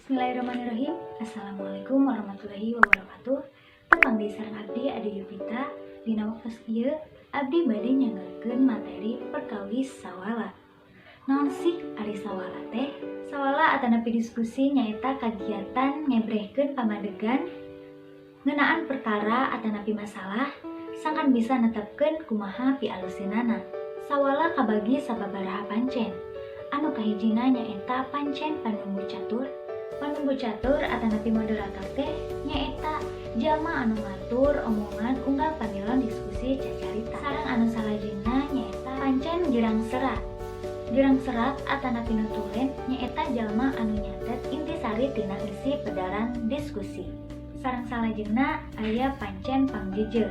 Bismillahirrahmanirrahim. Assalamualaikum warahmatullahi wabarakatuh. Tepang deui sareng abdi, Ade Yupita. Dina waktos ieu abdi bade nyanggakeun materi perkawis sawala. Naon sih ari sawala teh? Sawala atanapi diskusi nyaeta kagiatan ngebrehkeun pamadegan ngeunaan perkara atanapi masalah sangkan bisa netepkeun kumaha pialusinana. Sawala kabagi sababaraha pancen. Anu kahijina nyaeta pancen panumbu catur. Panumbu catur atanapi moderator teh nyaeta jalma anu ngatur omongan unggal pamilon diskusi cacarita. Sareng anu salajengna nyaeta pancen girang serat. Girang serat atanapi notulen nyaeta jalma anu nyatet intisari tina eusi pedaran diskusi. Sareng salajengna aya pancen pangjejer.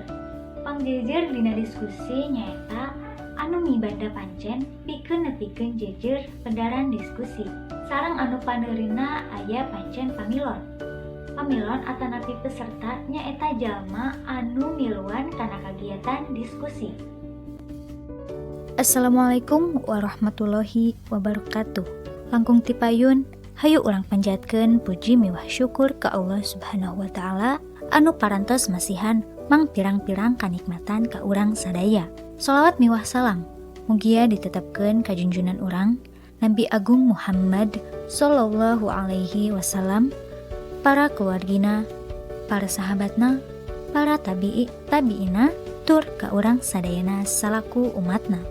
Pangjejer dina diskusi nyaeta anu mibanda pancen pikeun nepikeun jejer pedaran diskusi. Sareng anu paneurina aya pancen pamilon. Pamilon atanapi peserta nyaeta jalma anu miluan kana kagiatan diskusi. Assalamualaikum warahmatullahi wabarakatuh. Langkung ti payun, hayu urang panjatkeun puji miwah syukur ka Allah Subhanahu wa Ta'ala anu parantos masihan mangpirang-pirang kanikmatan ka urang sadaya. Sholawat miwah salam mugia ditetapkeun ka junjunan urang Nabi Agung Muhammad Sallallahu Alaihi Wasallam, para keluargina, para sahabatna, para tabi'i tabi'ina, tur ka urang sadayana salaku umatna.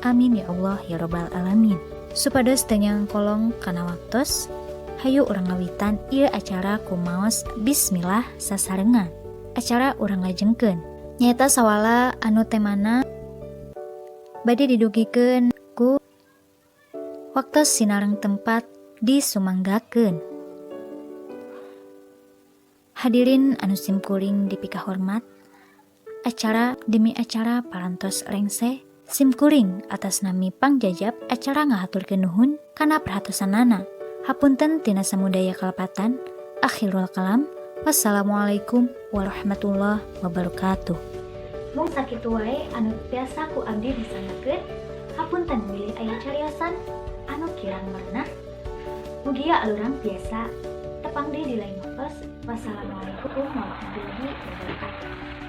Amin ya Allah ya Robbal Alamin. Supados teu nyangkolong kana waktos, hayu urang ngawitan ieu acara ku maos bismillah sasarengan. Acara urang lajengkeun nyaeta sawala anu temana bade didugikeun ku waktos sinareng tempat disumanggakeun. Hadirin anu simkuring dipikahormat, acara demi acara parantos rengse. Simkuring atas nami pangjajap acara ngahaturkeun nuhun kana perhatosanana. Hapunten tina samudaya kalepatan. Akhirul kalam, wassalamualaikum warahmatullahi wabarakatuh. Mung sakitu wae anu tiasa ku abdi disanggakeun. Hapunten bilih aya cariosan anu kirang merenah. Mugia alurang tiasa tepang deui di lain waktos. Wassalamualaikum warahmatullahi wabarakatuh.